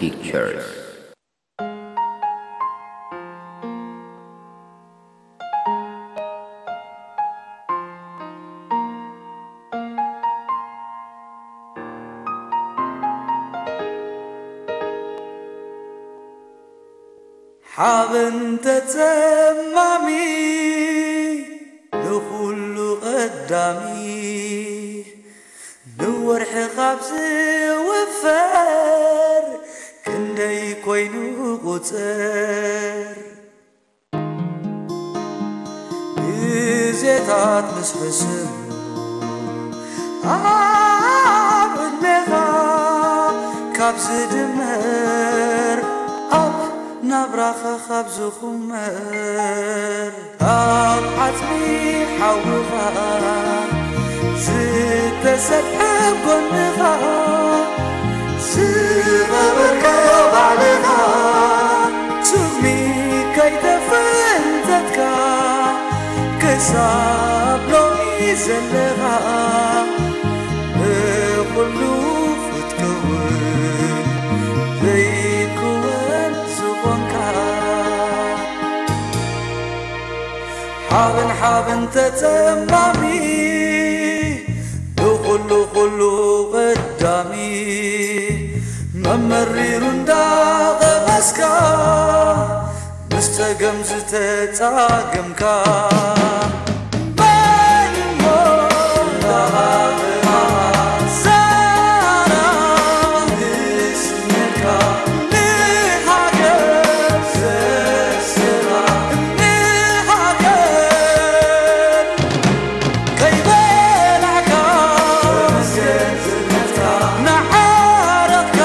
Pictures. ሓበን ተጸማሚ ንኹሉ ቀዳሚ ንወርሒ ካብ ዝውፈር ክንደይ ኮይኑ ቁጽር ግዜታት ምስ ሕስም ኣብ ዕድሜኻ ካብ ዝድመር ኣብ ናብራኻ ካብ ዝኹመር ኣብ ዓጽሚ ሓውኻ ዝተሰፍሐ ጎንኻ ዝቐበርካዮ ባዕልኻ ሱሚ ከይተፈንተትካ ክሳብ ሎሚ ዘለኻ ብኹሉ ክትከውን ዘይክወን ዝኾንካ ሓበን ሓበን ተጸማሚ ንኹሉ ኩሉ ቀዳሚ መመሪሩ እንዳቐመስካ ምስ ጸገም ዝተጻገምካ መን እሞ እንዳቐመ ዛራ ንስምካ ንሃገር ዘስራ ንሃገር ከይበላዕካ ንዓረቕካ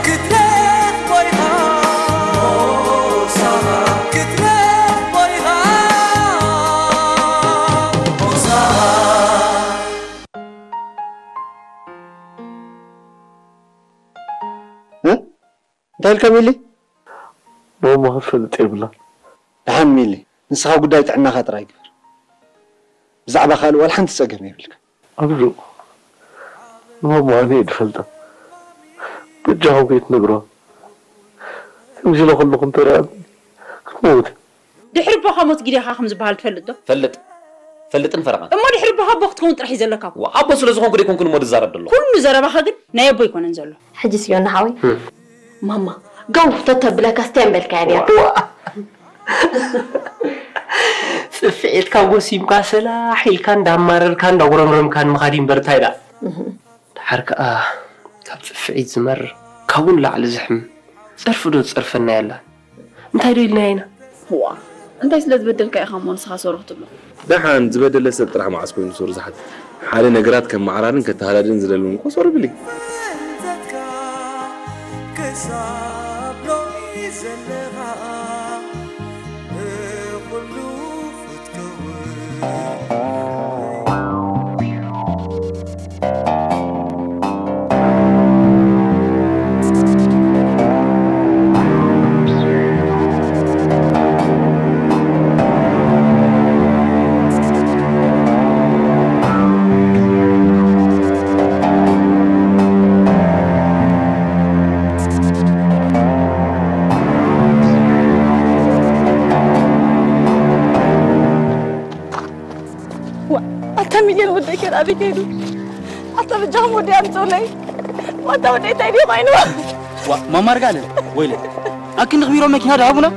ክትረኽቦ ኢኻ ክትረኽቦ ኢኻ እንታይ ኢልካ ሚሊ? ማማ ክትፈልጥ የብላን። ደሓን ሚሊ፣ ንስኻ ጉዳይ ጥዕናኻ ጥራይ ግበር። ብዛዕባ ካልእ ዋላ ሓንቲ ጸገም የብልካ። ኣብዙ ንማማ ኣነ እየ ዝፈልጣ። በጃኹም ከይትነግርዋ። ከምዚ ኢለ ከለኹ እንተ ደኣ ክትመውት። ድሕሪ ኣቦኻ ሞት ግዴኻ ከም ዝበሃል ትፈልጥ ዶ? ፈልጥ ፈልጥን ፈረቓን። እሞ ድሕሪ ኣቦኻ ኣቦ ክትከውን ጥራሕ እዩ ዘለካ እኮ። ኣቦ ስለ ዝኾንኩ ዶ ኣይኮንኩን እሞ ዝዛረብ ዘለኹ? ኩሉ ዘረባኻ ግን ናይ ኣቦ ኣይኮነን ዘሎ። ሕጂስ ዮና ሓወይ ማማ ጋው ተተብለካስ እንታይ እምበልካያ ኔርካ? ጽፍዒትካ ጎሲምካ ሰላሕ ኢልካ እንዳማረርካ እንዳጉረምረምካ ንምኻድ እዩ እምበር እንታይ ደኣ። ደሓር ከኣ ካብ ጽፍዒት ዝመርር ካብኡ ንላዕሊ ዝሕም ጸርፊ ዶ ትጸርፈና የላን። እንታይ ዶ ኢልናያ ኢና? ዋእ እንታይ ስለ ዝበደልካ ኢኻ እሞ ንስኻ ሶሮ ክትብሎ? ደሓን ዝበደለ ሰብ ጥራሕ መዓስ ኮይኑ ሶሪ ዝሓትት? ሓደ ነገራት ከመዓራርን ከተሃዳድእን ዝደሊ እውን እኮ ሶሪ ብል እዩ። ኣታ ሚልዮን ወደይ ከ ኣበይ ከይዱ? ኣታ በጃኹም ወደይ ኣምፅኡለይ። ኣታ ወደይ እንታይ ድዩ ኮይኑ? ዋ ማማ ኣርጋለ ወይለ ኣክንዲ ክቢሮ መኪና ድሃቡና።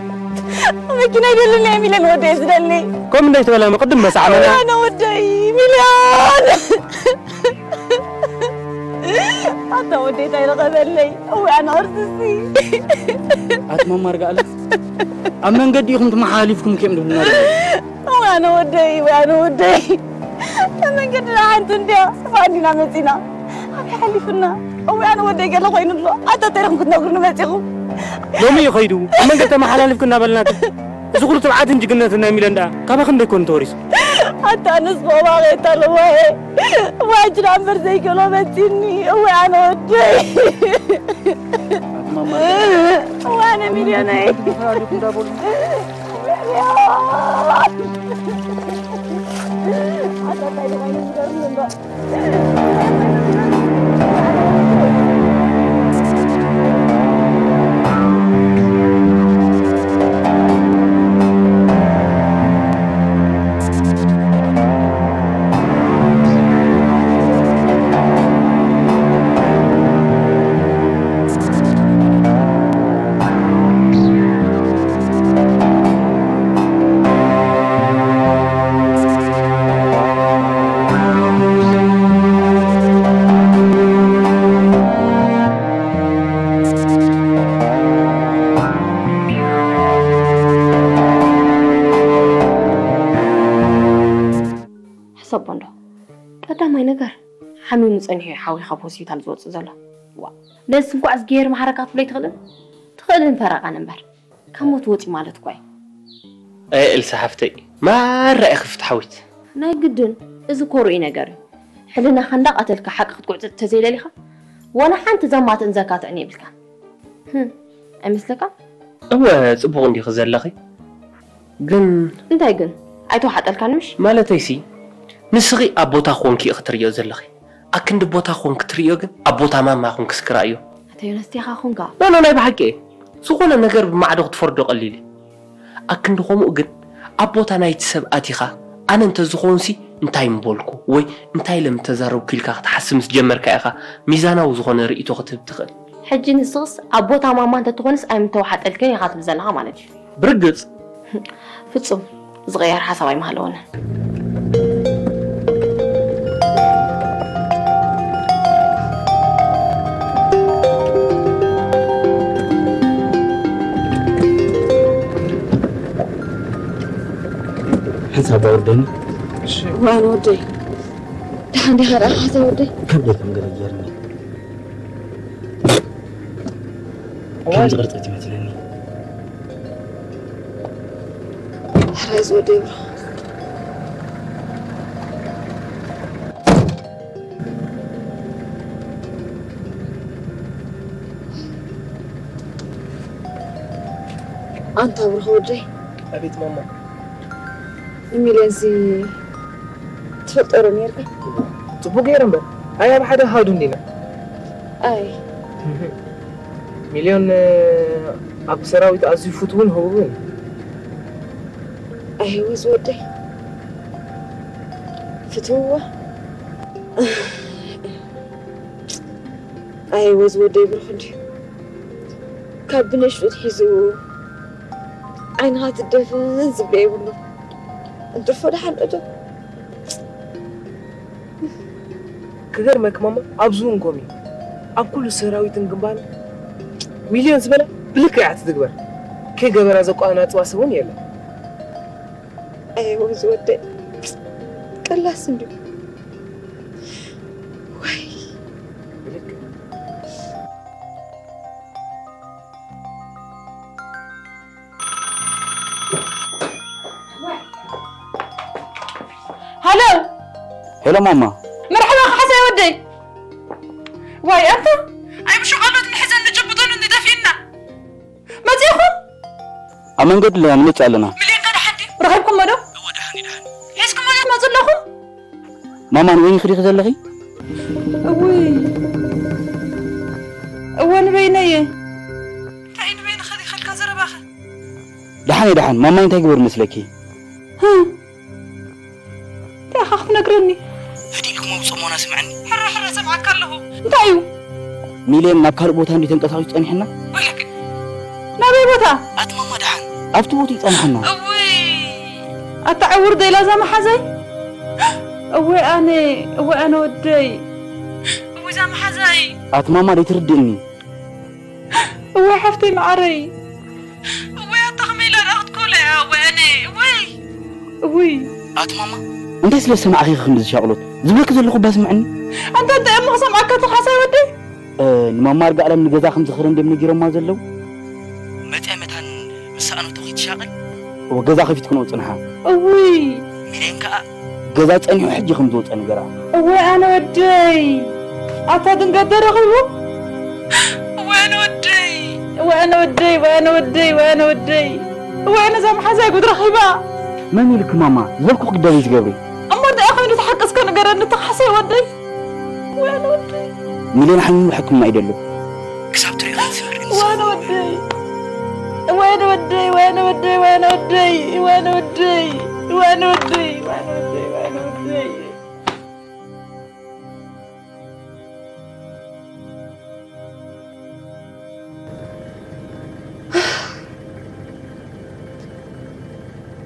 መኪና ይደልን እየ ሚልዮን ወደይ ዝደሊ። ከም እንዳይ ተበላሚ ቅድም መሳዕመና። ኣነ ወደይ ሚልዮን ኣታ ወደይ እንታይ ረኸበለይ? እወ ኣነ ቅርስሲ። ኣቲ ማማ ኣርጋለ ኣብ መንገዲ ኢኹም ተመሓላሊፍኩም ኬም ድብሉና። እዋነ ወደይ እዋነ ወደይ መንገድና ሓንቲ እንድያ። ብኣንዲና መፂና ኣበይ ሓሊፍና? እዋነ ወደይ ገለ ኮይኑ ኣሎ። ኣታ እንታይ ኢኹም ክትነግሩኒ መፂኹም? ሎሚ እዩ ከይዱ ኣብ መንገዲ ተመሓላሊፍኩ እናበልናት። እዚ ኩሉ ትብዓትን ጅግነትን ናይ ሚለን ደኣ ካባኺ እንዶ ኣይኮነ ተወሪሱ? ኣታ ኣነስ ብኦባኸ የታለዋ እየ። እዋይ ጅዳ እምበር ዘይገሎ መፂኒ። እዋነ ወደይ እዋነ ሚልዮነይ ሰቦ እንዶ ቀዳማይ ነገር ሓሚሙ ጸኒሑ እዩ ሓዊ ካብ ሆስፒታል ዝወጽእ ዘሎ። ዋ፣ ነዚ እንኳዕ ዝገየር ማሕረካ ክትብሎ ኣይትኽእልን? ትኽእልን ፈረቓን እምበር ካብ ሞት ወፂ ማለት እኳ እዩ። ኣየ ኤልሳ ሓፍተይ፣ ማራ ኢኺ ፍትሓዊት። ናይ ግድን እዚ ኮርኡ ነገር እዩ። ሕልናኻ እንዳቐተልካ ሓቂ ክትጉዕፅፅ ተዘይደሊኻ ዋላ ሓንቲ ዘማትእን ዘካትዕን የብልካን። ህም፣ ኣይመስለካን? እወ፣ ጽቡቕ እንዲኺ ዘለኺ። ግን እንታይ ግን? ኣይተዋሓጠልካን ምሽ? ማለተይሲ፣ ንስኺ ኣብ ቦታ ኮንኪ ኢኺ ትርእዮ ዘለኺ። ኣክንዲ ቦታ ኮንኪ ትርእዮ ግን ኣብ ቦታ ማማ ኮንኪ እስኪ ርኣዮ። ኣታ ዮናስ፣ ቴኻ ኮንካ? ኖ፣ ኖ፣ ናይ ብሓቂ እየ። ዝኾነ ነገር ብማዕዶ ክትፈርዶ ቀሊል እዩ። ኣክንዲ ከምኡ ግን ኣብ ቦታ ናይቲ ሰብ ኣቲኻ፣ ኣነ እንተዝኾንሲ እንታይ ምበልኩ ወይ እንታይ ኢለ ምተዛረብኩ ኢልካ ክትሓስብ ምስ ጀመርካ ኢኻ ሚዛናዊ ዝኾነ ርእይቶ ክትህብ ትኽእል። ሕጂ ንስኽስ ኣብ ቦታ ማማ እንተትኾንስ ኣይምተዋሓጠልክን ኢኻ ትብል ዘለኻ ማለት እዩ። ብርግጽ። ፍጹም ዝቕየር ሓሳብ ኣይምሃለወንን። ሓንሳብ ኣውርደኒ። እሺ። ዋን ወደይ። ደሓን ዲኻ ደኣ ሓንሳብ ወደይ? ከብደይ ከም ገለ ጌርኒ። እዋይ። ከም ዝቕርጸት ይመስለኒ። ሕራይ ዝወደይ ብሮ። ኣንታ ብሩኽ ወደይ። ኣቤት ማማ። ንሚልዮንሲ ትፈልጦ ዶ ነይርካ? ጽቡቅ ገይረ እምበር። ኣይ ኣብ ሓደ ሃዱ እንዲና። ኣይ። ሚልዮን ኣብ ሰራዊት ኣዝዩ ፍትውን ህቡብን እዩ። ኣይ ወዝ ወደይ። ፍትውዋ። ኣይ ወዝ ወደይ ብሩኽ እንድዩ። ካብ ብንእሽቱ ኣትሒዙ ዓይንኻ ትደፈን ዝብሎ የብሉን። እንትርፎ ደሓን እቶ። ክገርመክ ማማ፣ ኣብዚ እውን ከምኡ እዩ። ኣብ ኩሉ ሰራዊትን ግንባርን ሚልዮን ዝበላ ብልክዕ እያ ትትግበር። ከይገበራ ዘቋናጽዋ ሰብ እውን የለን። ኣይ ወዝ ወደይ። ቀላስ እንድዩ። ወይ። ብልክዕ። ሃሎ። ሄሎ ማማ። መርሓባ ካሕሳይ ወደይ። ዋይ ኣንታ፣ ኣይ ብሸቓሎት ንሕዘን ንጭብጦን እንድጠፊእና። መጺእኹም? ኣብ መንገዲ ኣለና፣ ንመጽእ ኣለና። ሚልዮን ከ ደሓን ድዩ? ረኺብኩሞ ዶ? እወ፣ ደሓን እዩ፣ ደሓን። ሒዝኩሞ ዶ ትመጹ ኣለኹም? ማማ፣ ንበይንኺ ዲኺ ዘለኺ? እውይ። እወ፣ ንበይነየ። እንታይ እዩ ንበይንኻ ዲኻ ኢልካ ዘረባኸ? ደሓን እየ፣ ደሓን። ማማይ እንታይ ግበር መስለኪ? ህም። እንታይ ኢኻ ክትነግረኒ? ህድእ ኢልኩም ኣብ ጽሞና ስምዐኒ። ሕረ፣ ሕረ፣ ሰምዓካ ኣለኹ። እንታይ እዩ? ሚልዮን ናብ ካልእ ቦታ እንድዩ ተንቀሳቒሱ ጸኒሕና? ወይለክ። ናበይ ቦታ? ኣቲ ማማ ደሓን። ኣብቲ ቦታ እዩ ጸኒሕና። እውይ። ኣታ ዕውር ደይላ እዛ መሓዛይ። እወ ኣነ፣ እወ ኣነ ወደይ። እወ እዛ መሓዛይ። ኣቲ ማማ ደይትርድእኒ። እወ ሓፍተይ መዓረይ። እወ ኣታ ከመይ ኢላ ደኣ ክትኮላ እያ? እወ ኣነ፣ እወይ። እውይ። ኣቲ ማማ፣ እንታይ ስለ ዝሰማዕኺ ኢኺ ክንዲ ዝሻቕሎት? ዝብለኪ ዘለኹ እባ ስምዕኒ። ኣንታ እንታይ እሞ ክሰምዓካ ተኻሳይ ወደይ? እ፣ ንማማ ኣርጋእለም ንገዛ ከም ዝኽረ እንድዮም ነጊሮማ ዘለዉ? መጺኣ መታን ምስ ሰኣነቶ ከይትሻቐል? እወ፣ ገዛ ከፊትክንኦ ጽንሓ። እውይ። ሚልዮን ከኣ ገዛ ጸኒሑ ሕጂ ከም ዝወጸ ንገራ። እወ ኣነ ወደይ። ኣታ ድንገት ዶ ረኺቡ? እወ ኣነ ወደይ። እወ ኣነ ወደይ፣ እወ ኣነ ወደይ፣ እወ ኣነ ወደይ። እወ ኣነ እዛ መሓዛይ ጉድ ረኺባ። መን ኢልኪ ማማ? ዝበልኩኺ ግደለይ ዝገብሪ። እሞ እንታይ ኮይኑ ተሓቀስካ ንገረኒ ተኻሰይ ወደይ። እወ ኣነ ወደይ። ሚልዮን ሓሚሙ ሕክምና ይደሉ። ክሳብ ትሪኦ ክትስምዕሪ እወ ኣነ ወደይ። እወ ኣነ ወደይ፣ እወ ኣነ ወደይ፣ እወ ኣነ ወደይ። እወ ኣነ ወደይ። እወ ኣነ ወደይ፣ እወ ኣነ ወደይ፣ እወ ኣነ ወደይ።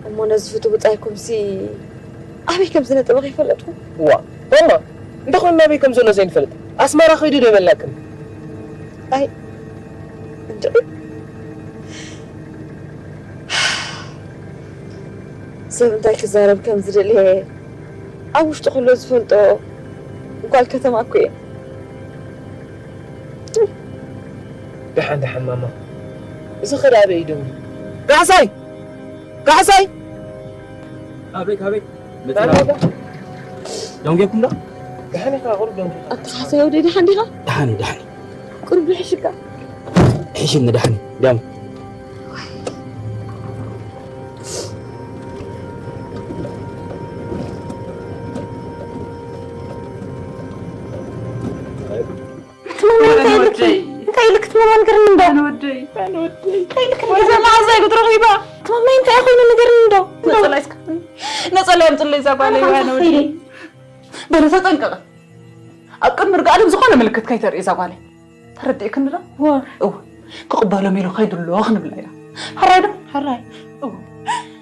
እሞ ነዚ ፍቱ ብጻይኩምሲ ኣበይ ከም ዝነጠበ ከይፈለጥኩም? ዋ፣ ማማ፣ እንተኾነ ናበይ ከም ዘሎ ዘይንፈልጥ፣ ኣስመራ ከይዱ ዶ ይበላክን? ኣይ፣ እንድዒ። ሰብ እንታይ ክዛረብ ከም ዝደልየ ኣብ ውሽጡ ኩሎ ዝፈልጦ ጓል ከተማ እኮ እየ። ደሓን ደሓን ማማ፣ እዚ ኸዳ ኣበይ እዩ ደው? ካሕሳይ! ካሕሳይ! ኣበይ ኣበይ? መጽና ደንጌኩም ዶ? ደሓን ኢኻ? ቁሩብ ደንጌኻ። ኣታ ካሕሳይ ወደይ ደሓን ዲኻ? ደሓን ደሓን። ቁሩብ ይሕሽካ። ሕሽኒ ደሓን ዳም። ትማሊ እንታይ ኢልክ? እንታይ ኢልክ ትማሊ ንገርኒ እንዶ? ኣነ ወደይ፣ ኣነ ወደይ። እንታይ ኢልክ ወይዘ ንገርኒ? መዓዛይ ክትረኺባ። ትማሊ እንታይ ኮይኑ ንገርኒ እንዶ? ነጸላ እስከ። ነጸላ የምጽለይ እዛ ጓለይ፣ ኣነ ኣነ ወደይ። ከይደ። በለ ተጠንቀቐ። ኣብ ቅድሚ ርግኣለም ዝኾነ ምልክት ከይተርኢ እዛ ጓለይ። ተረዲእክኒ ዶ? እወ። እወ። ክቕበሎም ኢሉ ከይዱ ኣሎ ክንብላ ኢና። ሕራይ ዶ? ሕራይ። እወ።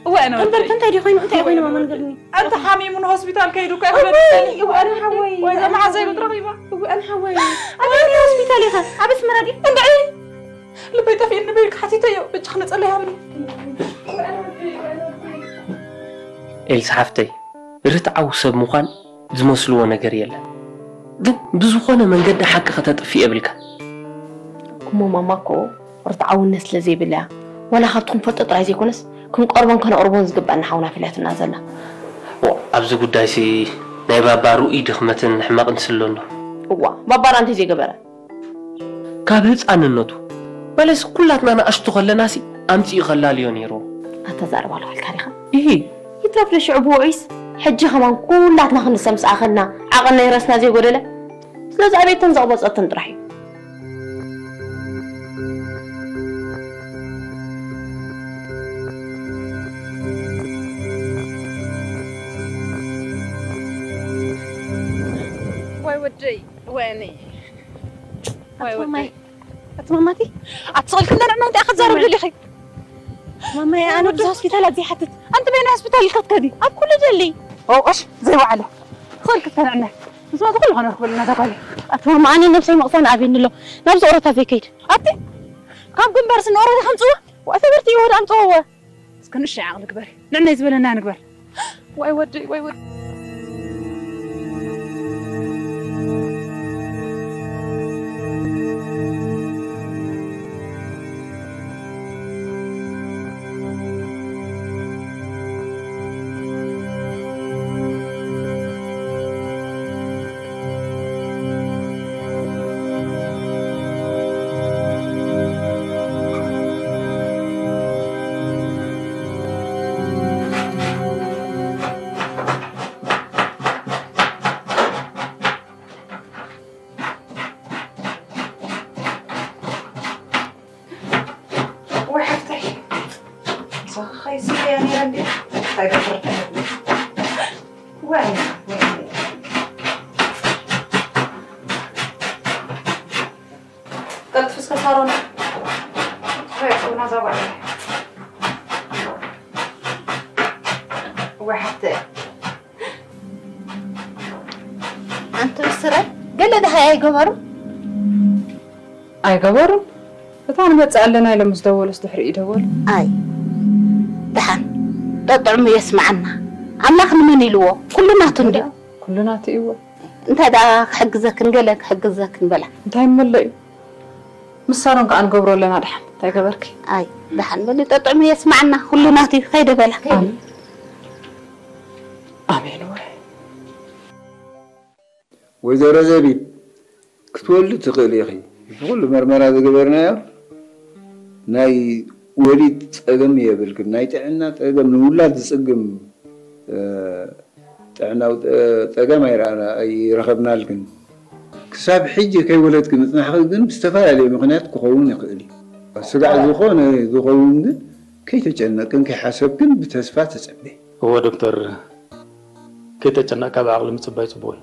እወ፣ ኣነ እምበር ወደይ። እንታይ ድዩ ኮይኑ? እንታይ ኮይኑ ማማ ንገርኒ? ኣንተ ሓሚሙ ንሆስፒታል ከይዱ እኮ እወ፣ ይኽለኒ። እወ፣ ኣነ ሓወይ። ወይ ዘመሓዘይ ክትረኺባ። እወ፣ ኣነ ሓወይ። ኣበይ ሆስፒታል ኢኻ? ኣብ ኣስመራ ድዩ? እንድዒ። ልበይ ጠፊእኒ በይልካ ሓቲተዮ። ብቻ ክነጸለ ይሃብኒ። ኤልሳ ሓፍተይ፣ ርትዓዊ ሰብ ምዃን ዝመስልዎ ነገር የለን። ግን ብዝኾነ መንገዲ ሓቂ ከተጥፍእ የብልካ። እሞ ማማ እኮ ርትዓውነት ስለ ዘይብላ እያ። ዋላ ካብቲ ክንፈልጦ ጥራይ ዘይኮነስ ክንቀርቦን ከነቕርቦን ዝግባኣና ሓውና ኣፊላትና ዘላ። ኦ፣ ኣብዚ ጉዳይሲ ናይ ባባ ርኡይ ድኽመትን ሕመቕን ስለ ኣሎ። እዋ፣ ባባና እንታይ ዘይገበረ? ካብ ህፃንነቱ በለስ ኩላትና ንኣሽቱ ከለናሲ ኣምፂኡ ከላልዮ ነይሩ። ኣተዛረባ ኣለዋልካ ዲኻ? ኢሂ። ይትረፍ ለሽዑ ብውዑይስ ሕጂ ከማን ኩላትና ክንሰምስ ኣኸልና ዓቐን ናይ ረስና ዘይጎደለ። ስለዚ ኣቤተን ዘቕበፀተን ጥራሕ እዩ። ዋይ ወደይ፣ ወይኒ። ዋይ ኣቲ ማማይ፣ ወደይ። ኣቲ ማማቲ? ኣቲ ስቕልኪ እንዳ ንዕና እንታይ ክትዛረቢ ደሊኺ? ማማይ፣ ኣነ ወዲ ብዛ ሆስፒታል ኣዚ ሓትት። ኣንቲ በይና ሆስፒታል ኢልካ ትከዲ? ኣብ ኩሉ ደሊ። ኦ፣ እሽ፣ ዘይወዓለ። ስቕልኪ እንዳ ንዕና። ምስ መጡ ኩሉ ኾነ ክብል እናተባለ። ኣቲ ማማ፣ ኣነ ነብሰይ መቕሳን ኣብየኒ ኣሎ። ናብዚ ኦሮታ ዘይከይድ። ኣቲ? ካብ ግንባር ስነ ኦሮታ ከምጽዎ? ወኣተ በርቲ ይወድ ኣምጽዎ። እስከ ንእሽተይ ዓቕሊ ግበሪ። ንዕናይ ዝበለና ንግበር። ዋይ ወደይ፣ ዋይ ወደይ። ወይ ሓፍተይ፣ ምሳኺ ከይስለያ ነይረ እንድየ። እንታይ ገበርኩ? ወይ፣ ወይ። ቀልጥፊ እስከ ሳሮን። ወይ፣ ቁና ዛባ። ወይ ሓፍተይ። ኣንቲ ስረ ገለ ደሃይ ኣይገበሩ? ኣይገበሩን። እታ ንመጽእ ኣለና ኢሎም ምስ ደወሉስ ድሕሪ ይደወሉ። ኣይ፣ ደሓን። ጠጥዕሙ የስምዓና። ኣምላኽ ንመን ኢልዎ? ኩሉ ናቱ እንድዩ። ኩሉ ናቱ እዩዎ። እንታይ ደኣ ክሕግዘክን ገለ ክሕግዘክን በላ። እንታይ እሞ ኣሎ እዩ? ምስ ሳሮን ከኣ ንገብሮ ኣለና ደሓን። እንታይ ገበርኪ? ኣይ፣ ደሓን በሊ። ጠጥዕሙ የስምዓና። ኩሉ ናቱ እዩ። ከይደ በላ። ኣሜን። ኣሜን ወይ። ወይዘሮ ዘቢብ፣ ክትወልዲ ትኽእሊ ኢኺ። እቲ ኩሉ መርመራ ዝገበርናዮ ናይ ወሊድ ጸገም የብልክን። ናይ ጥዕና ጸገም፣ ንውላድ ዝጽግም፣ እ፣ ጥዕናዊ ጸ-፣ ጸገም ኣይረኣና-፣ ኣይረኸብናልክን። ክሳብ ሕጂ ከይወለድኪ ምጽናሕኪ ግን ብዝተፈላለየ ምኽንያት ክኸውን ይኽእል እዩ። ስጋዕ ዝኾነ ዝኸውን ግን ከይተጨነቅክን ከይሓሰብክን ብተስፋ ተጸበይ። እወ ዶክተር፣ ከይተጨነቕካ ብዓቕሊ ምጽባይ ጽቡቕ እዩ።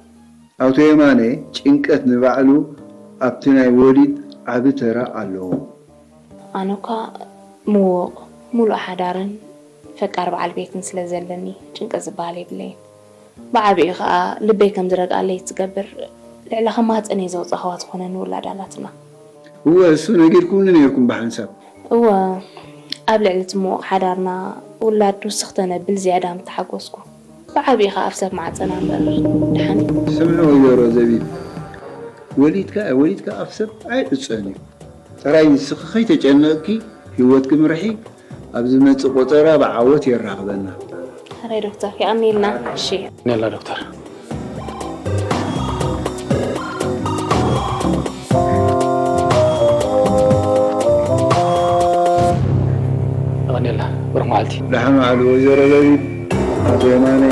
ኣቶ የማነ፣ ጭንቀት ንባዕሉ ኣብቲ ናይ ወሊድ ዓቢ ተራ ኣለዎ። ኣነ እኳ ምዉቕ፣ ምሉእ ሓዳርን ፈቃር በዓል ቤትን ስለ ዘለኒ ጭንቀት ዝበሃል የብለይን። ብዓቢኡ ኸኣ ልበይ ከም ዝረግኣለይ ትገብር ልዕሊ ከማህጸን እየ ዘውጻእኽዋ ዝኾነ ንውላድ ኣላትና። እወ፣ እሱ ነጊርኩምኒ ነይርኩም ብሓንሳብ። እወ፣ ኣብ ልዕሊ እቲ ምዉቕ ሓዳርና ውላድ ውስኽ ተነብል ዝያዳ ምተሓጎስኩ። ብዓብዪ ኸዓ ኣብ ሰብ ማዕፀና እምበር። ደሓን እዩ። ስምዒ ወይዘሮ ዘቢብ፣ ወሊድካ ወሊድካ ኣብ ሰብ ኣይዕፀን እዩ። ጥራይ ንስኺ ከይተጨነቕኪ ህይወትኪ ምርሒ። ኣብ ዝመጽእ ቆጸራ ብዓወት የራኽበና። ሕራይ ዶክተር፣ የቐንየልና። እሺ። ኔላ ዶክተር። የቐንየልና። ብሩኽ መዓልቲ። ደሓን ዋዕሉ ወይዘሮ ዘቢብ፣ ኣቶ የማነ።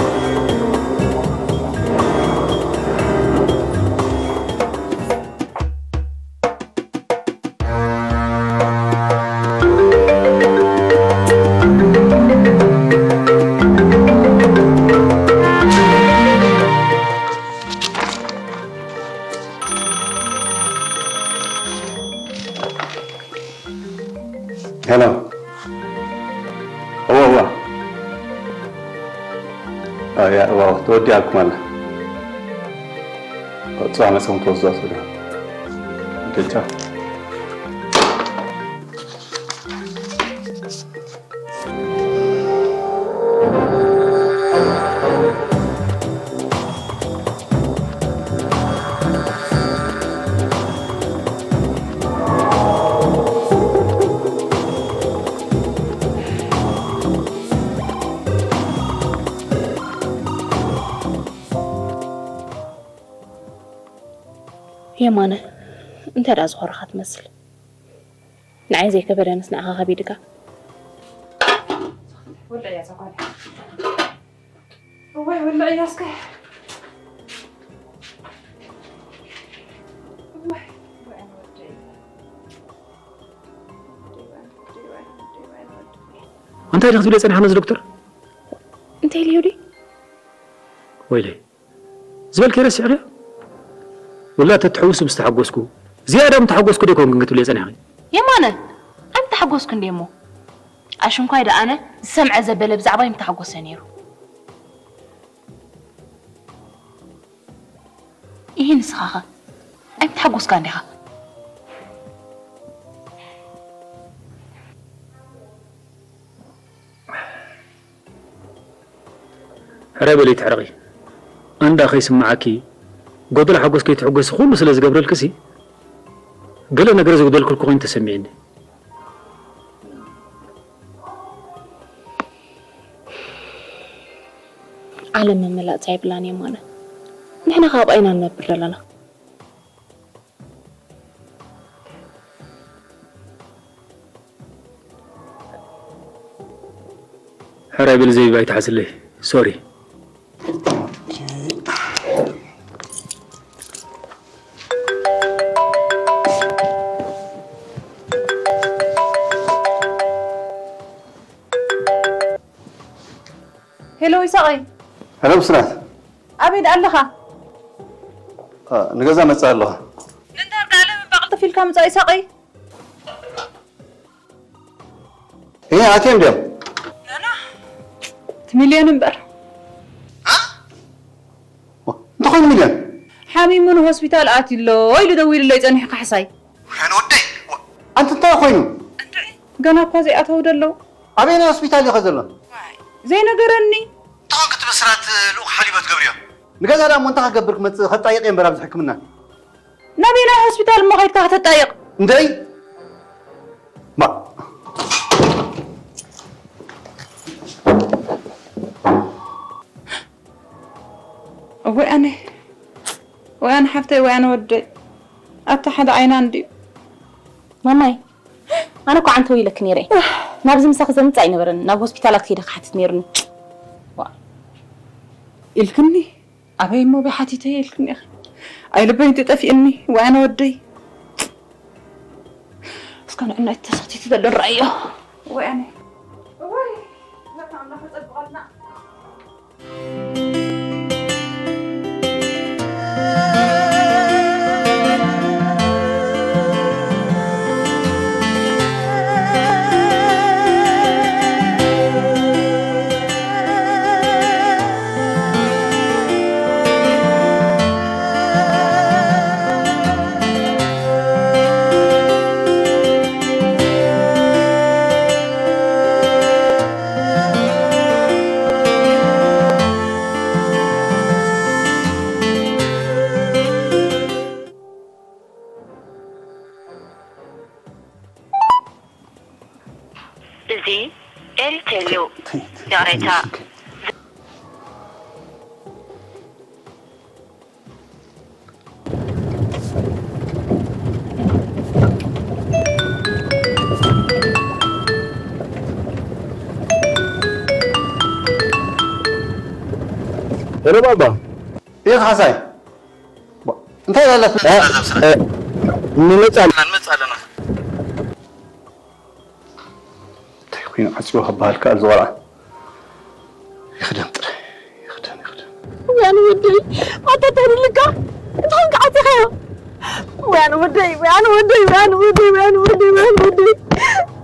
ሄሎ። እወ፣ እወ። ኣያ፣ እወ፣ እወ፣ ተወዲኣልኩም ኣላ። ጽባሕ መጺኹም ትወስድዋ ትኽእሉ ኢኹም። ኦኬ፣ ቻው። የማነ፣ እንታይ ደኣ ዝኾርኻ ትመስል? ንዓይ ዘይከበደንስ ንዓኻ ከቢድካ። ወልዕያ እዛ ጓል። እዋይ፣ ወልዕያ እስከ። እዋይ፣ እዋይ፣ ወደይ። እንታይ ኢልኪ ክትብሊ ጸኒሕኪ ነዚ ዶክተር? እንታይ ኢሉ ይሁዲ? ወይለይ፣ ዝበልኪ ረሲዕክዮ? ወላ ተትሕውሲ ምስ ተሓጎስኩ፣ ዝያዳ ምስ ተሓጎስኩ ዶ ይኮን ግን ክትብልዮ ጸኒሕኪ? የማነ፣ ኣይምተሓጎስኩ እንዴ እሞ። ኣሽንኳይ ደኣ ኣነ ዝሰምዐ ዘበለ ብዛዕባ ኣይምተሓጎሰ ነይሩ። ይህ ንስኻኸ ኣይምተሓጎስካ እንዲኻ? ሕራይ በሊ ትሕረቒ። ኣንዳ ከይስምዓኪ፣ ጎደሎ ሓጎስ ከይትሕጎሲ ኩሉ ስለ ዝገብረልኪሲ፣ ገለ ነገር ዘጉደልኩልኪ ኮይኑ ተሰሚዕኒ። ዓለም መመላእታ የብላን የማነ። ንሕና ካብ ኣይና ንነብር ዘለና። ሕራይ በሊ ዘይብ ኣይትሓዝለይ። ሶሪ። ሄሎ ይሳቐይ። ሄሎ ብስራት። ኣበይ ደኣ ኣለኻ? እ፣ ንገዛ መጽእ ኣለኹ። ንዳር ደኣ ለምን ባቕልጥፍ ኢልካ ምጻእ ይሳቐይ? እየ፣ ኣትዮም ድዮም? ናና፣ እቲ ሚልዮን እምበር። እ? እንታይ ኮይኑ ሚልዮን? ሓሚሙ ንሆስፒታል ኣትዩ ኣሎ ኢሉ ደዊሉለይ ጸኒሑ ካሕሳይ። ወይነ ወደይ፣ ወ-፣ ኣንቲ እንታይ ኮይኑ? እንድዒ፣ ገና እኳ ዘይኣተው ደለዉ። ኣበየናይ ሆስፒታል እዩ ከ ዘሎ? ዋይ፣ ዘይነገረኒ። እንታይ ኮንክ እቲ ብስራት ልኡኽ ሓሊቦ ትገብርዮ? ንገዛ ደኣ እሞ እንታይ ክገብር ክመጽእ፣ ከጣይቕ እየ እምበር ኣብዚ ሕክምና። ናበየናይ ሆስፒታል እሞ ከይድካ ከተጣይቕ? እንደይ? ማ-፣ እወይ ኣነ፣ ወይ ኣነ ሓፍተይ፣ ወይ ኣነ ወደይ። ኣታ ሓደ ዓይና እንድዩ። ማማይ፣ ኣነ እኮ ዓንተው ኢለኪ ነይረ። ናብዚ ምሳኺ ዘምጽእ ኣይነበረን። ናብ ሆስፒታላት ከይደ ክሓትት ነይሩኒ። ዋ። ኢልክኒ? ኣበይ እሞ በይ ሓቲተ ኢልክኒ ኢኺ? ኣይ ልበይ እንተጠፊእኒ፣ ወይ ኣነ ወደይ። እስከ ንዕና እቲ ተሰኽቲቱ ዘሎ ንረኣዮ። ወይ ኣነ። ወይ፣ ነታ ኣምላኽ ጸብቐልና። ይቕሬታ። ሄሎ ባባ። ይህ ካሕሳይ እንታይ ላለት ንመጽእ ኣለና። እንታይ ኮይኑ ዓፅዎ ክበሃል ከኣ ዝወራ ይኽደን ጥረ ይኽደን ይኽደን ወያን ወደይ ኣታ ተሪልካ እንታን ከዓቲኻዮ ወያን ወደይ ወያን ወደይ ወያን ወደይ ወያን ወደይ ወያን ወደይ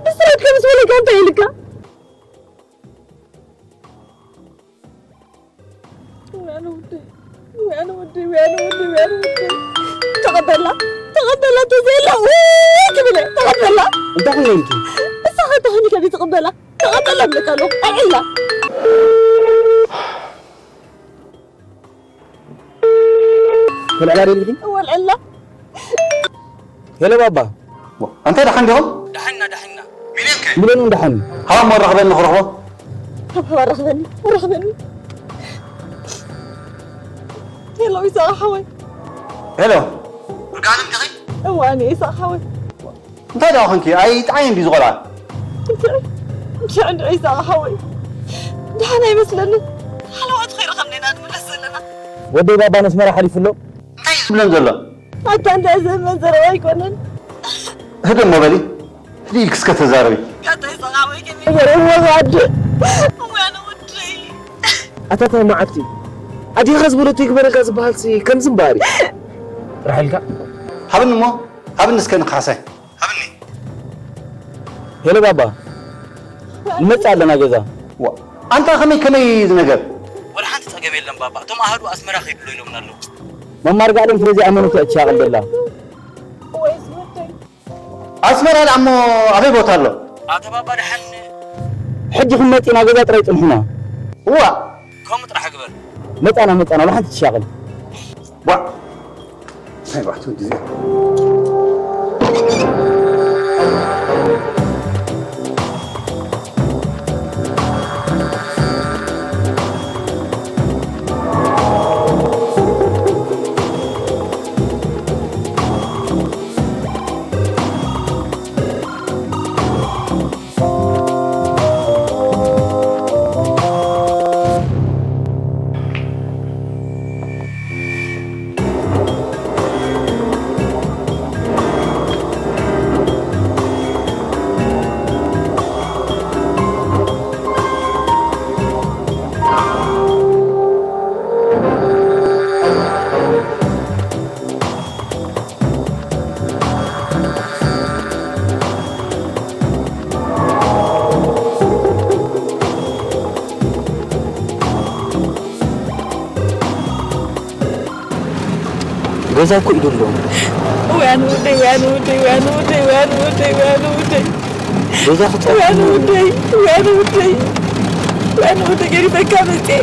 ብስራት ከምስ በለካ እንታይ ኢልካ ወያን ወደይ ወያን ወደይ ወያን ወደይ ወያን ወደይ ተቐበላ ተቐበላ ተዘየላ ትብለ ተቐበላ እንታይ ኮይኑ ኢልኪ እሳ ኸተኽኒ ከመይ ትቕበላ ተቐበላ ብለካ ኣለኹ ኣልዕላ ተልዕላ ደልኪ ወልዕላ ሄሎ ባባ ኣንታ ደሓን ዲኹም ዳሕና ዳሕና ሚለን እውን ደሓን ሃዋ እሞ ራኽበኒ ክረኽቦ ካብ ሃዋ ራኽበኒ ራኽበኒ ሄሎ ይሳቕ ሓወይ ሄሎ ርጋን እንዲኺ እዋኒ ይሳቕ ሓወይ እንታይ ደኣ ኾንኪ ኣይጥዓይ እንዲ ዝቆልዓ እንድዒ እንድዒ ይሳቕ ሓወይ ደሓን ኣይመስለኒ ሓለዋት ኸይረኸብና ኢና ንምለስ ዘለና ወደይ ባባ ነስመራ ሓሊፉ ኣሎ እንታይ እዩ ዝብለን ዘሎ ኣታ እንዳ ዘመን ዘረባ ኣይኮነን ህደ እሞ በሊ ህዲ ኢልኪ እስከ ተዛረቢ ኣታ ይሳቕ ሓወይ ከመይ ገረዎ ኣደ እዋኒ ወደይ ኣታታ መዓልቲ ኣዴኻ ዝበለቶ ይግበረልካ ዝበሃልሲ ከምዚ እምበኣር እዩ ራሒልካ ሃብኒ እሞ ሃብኒ እስከ ንካሕሳይ ሃብኒ ሄሎ ባባ ንመጽእ ኣለና ገዛ ዋ ኣንታ ከመይ ከመይ ዝነገር ወላ ሓንቲ ጸገም የለን ባባ እቶም ኣሃዱ ኣስመራ ከይድሎ ኢሎምና ኣለዉ መማር ጋሎም ስለዚ ኣመኑት እያ ትሻቕል ዘላ ወይስ ወደይ ኣስመራ ደኣ እሞ ኣበይ ቦታ ኣሎ ኣታ ባባ ደሓን ሕጂ ክንመጽእ ኢና ገዛ ጥራይ ጽንሑና እዋ ከምኡ ጥራሕ ግበር መጻና መጻና ወላ ሓንቲ ትሻቕል ዋ ናይ ባሕቲ ወዲ እዚኣ ገዛ እኮ ኢዱ ኣለዉ ወያን ወደይ ወያን ወደይ ወያን ወደይ ወያን ወደይ ወያን ወደይ ገዛ ክጠ ወያን ወደይ ወያን ወደይ ወያን ወደይ ገሪበካ መፅየ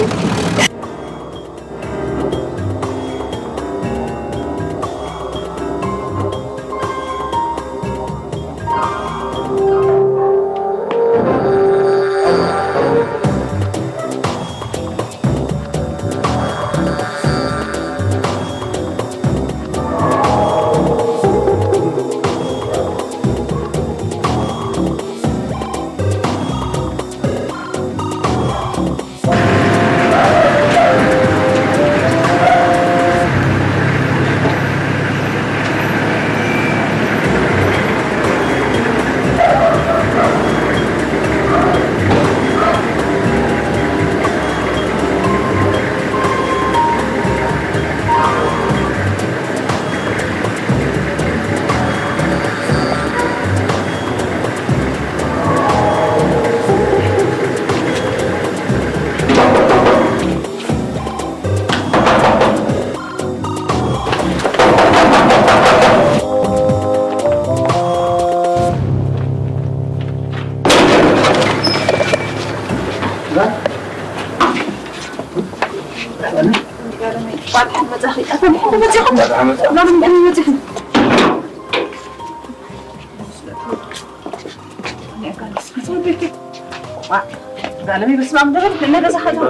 ጋለሚ በስመ ኣብ ደረብ፣ እነ ገዛ ኸዶ።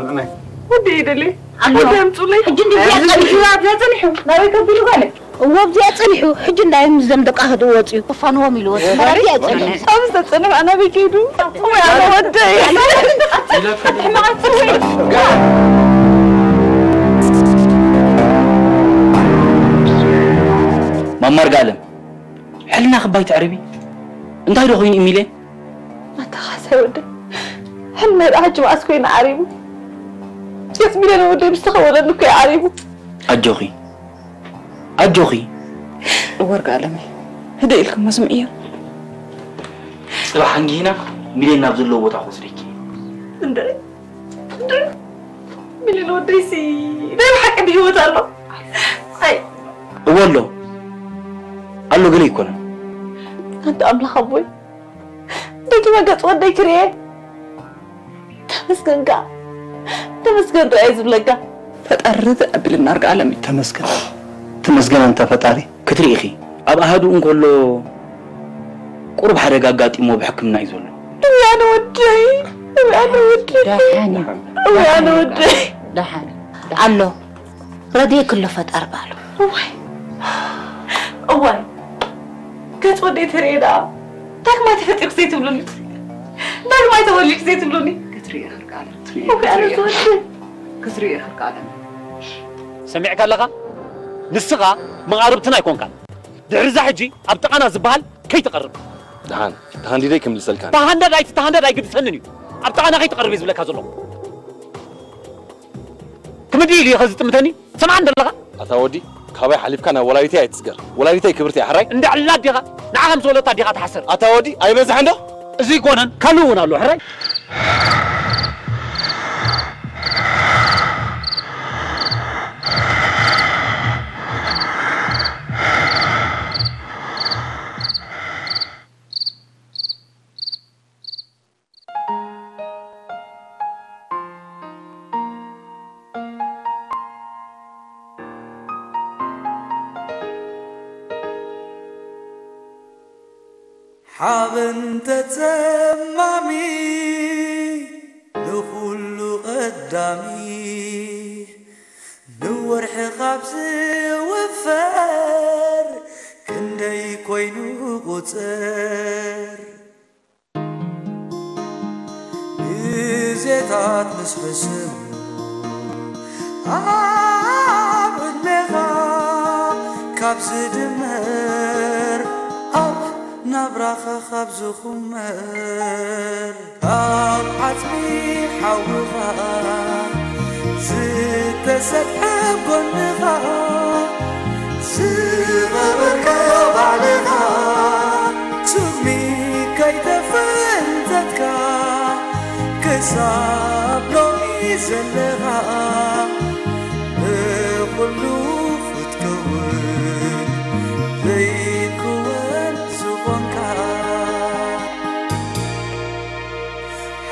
ወዲ ይደሊ። ኣሎ። ወዲ ኣምጹለይ። ሕጂ እንዲያ ጸኒሑ። ናበይ ከቢሉ ጋለ? እዎ፣ ኣብዚኣ ጸኒሑ። ሕጂ እንዳይ ምስ ዘም ደቃ ክድወጽ እዩ። ክፋንዎም ኢሉ ወጽ። መራቲ ኣጸኒሑ። ኣብ ዝተጸንሕ ኣናበይ ከይዱ? ወይ ኣነ ወደይ። ሕማቕ ጽውዕ። ማማር ጋለም፣ ሕልና ክባይ ትዕርቢ። እንታይ ዶ ኮይኑ ኢሚሌ? ኣታ ካሳይ ወደይ፣ ሕልመይ ደኣ ሕጂ መኣስ ኮይኑ ዓሪቡ? ጽዮት ሚልዮን ወደይ ምስ ተኸወለኒ እኮ እዩ ዓሪቡ። ኣጆኺ፣ ኣጆኺ። እወ ርግኣለመይ፣ ህደ ኢልክሞ ስምዕዮ። ጽባሕ ኣንጊሂና ሚልዮን ናብ ዘለዎ ቦታ ክወስደኪ። እንድዒ፣ እንድዒ፣ ሚልዮን ወደይሲ ናይ ብሓቂ ብህይወት ኣሎ። ኣይ። እወ ኣሎ፣ ኣሎ፣ ገለ ኣይኮነን። ኣንታ ኣምላኽ ኣቦይ፣ ደጊመ ገጽ ወደይ ክርእየ። ተመስገን ከኣ። ተመስገን ዶ ኣየ ዝብለካ። ፈጣሪ ርትዕ ኣብልና ርግኣለመይ። ተመስገን። ተመስገን ኣንታ ፈጣሪ። ክትርኢ ኢኺ፣ ኣብ ኣሃዱ እንከሎ ቁሩብ ሓደጋ ኣጋጢሞ ብሕክምና እዩ ዘሎ። እውይ ኣነ ወደይ፣ እውይ ኣነ ወደይ። ደሓን እዩ። እውይ ኣነ ወደይ። ደሓን፣ ደሓን። ኣሎ። ረድኤክ ኣሎ ፈጣሪ ባዕሉ። እዋይ፣ እዋይ፣ ገጽ ወደይ ተርእየ ደኣ ዳግማይ ተፈጢርክ ዘይትብሉኒ፣ ዳግማይ ተወሊድክ ዘይትብሉኒ። ክትርእየ ክርቃለ፣ ክትርእየ፣ እዋይ፣ ኣነ ክትርእየ፣ ተወልደ። ክትርእየ ክርቃለ። ሰሚዕካ ኣለኻ? ንስኻ መቓርብትና ኣይኮንካን። ድሕሪ እዛ ሕጂ ኣብ ጥቓና ዝበሃል ከይትቐርብ። ደሓን፣ ተሃንዲደይ ክምልሰልካ። ተሃንደድ ኣይትተሃንደድ ኣይግድሰንን እዩ። ኣብ ጥቓና ከይትቐርብ እዩ ዝብለካ ዘለኹ። ክምዲ ኢሉ እዩ ከዚ ጥምተኒ። ሰምዓን ዘለኻ? ኣታ ወዲ፣ ካባይ ሓሊፍካ ናብ ወላዲተይ ኣይትስገር። ወላዲተይ ክብርቲ እያ፣ ሕራይ? እንዳ ዕላድ ዲኻ? ንዓ ከም ዝወለታ ዲኻ ትሓስር? ኣታ ወዲ፣ ኣይበዝሐን ዶ? እዚ ይኮነን፣ ካልእ እውን ኣሎ፣ ሕራይ? ሓበን ተጸማሚ ንኹሉ ቀዳሚ፣ ንወርሒ ካብ ዝውፈር ክንደይ ኮይኑ ቁጽር። ግዜታት ምስ ሕስም ኣብ ዕድሜኻ ካብ ዝድመር፣ ኣብ ናብራኻ ካብ ዝኹመር፣ ካብ ዓጽሚ ሓውኻ ዝተሰብሐ ጎንኻ ዝቐበርካዮ ባዕልኻ፣ ስጉሚ ከይተፈንተትካ ክሳብ ሎሚ ዘለኻ፣ ብኹሉ ክትከውን ዘይትክወን ዝኾንካ።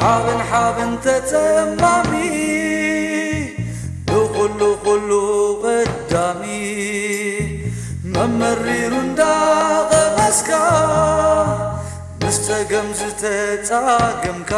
ሓበን ሓበን ተጸማሚ፣ ንኹሉ ኩሉ ቀዳሚ፣ መመሪሩ እንዳቐመስካ፣ ምስ ጸገም ዝተጻገምካ፣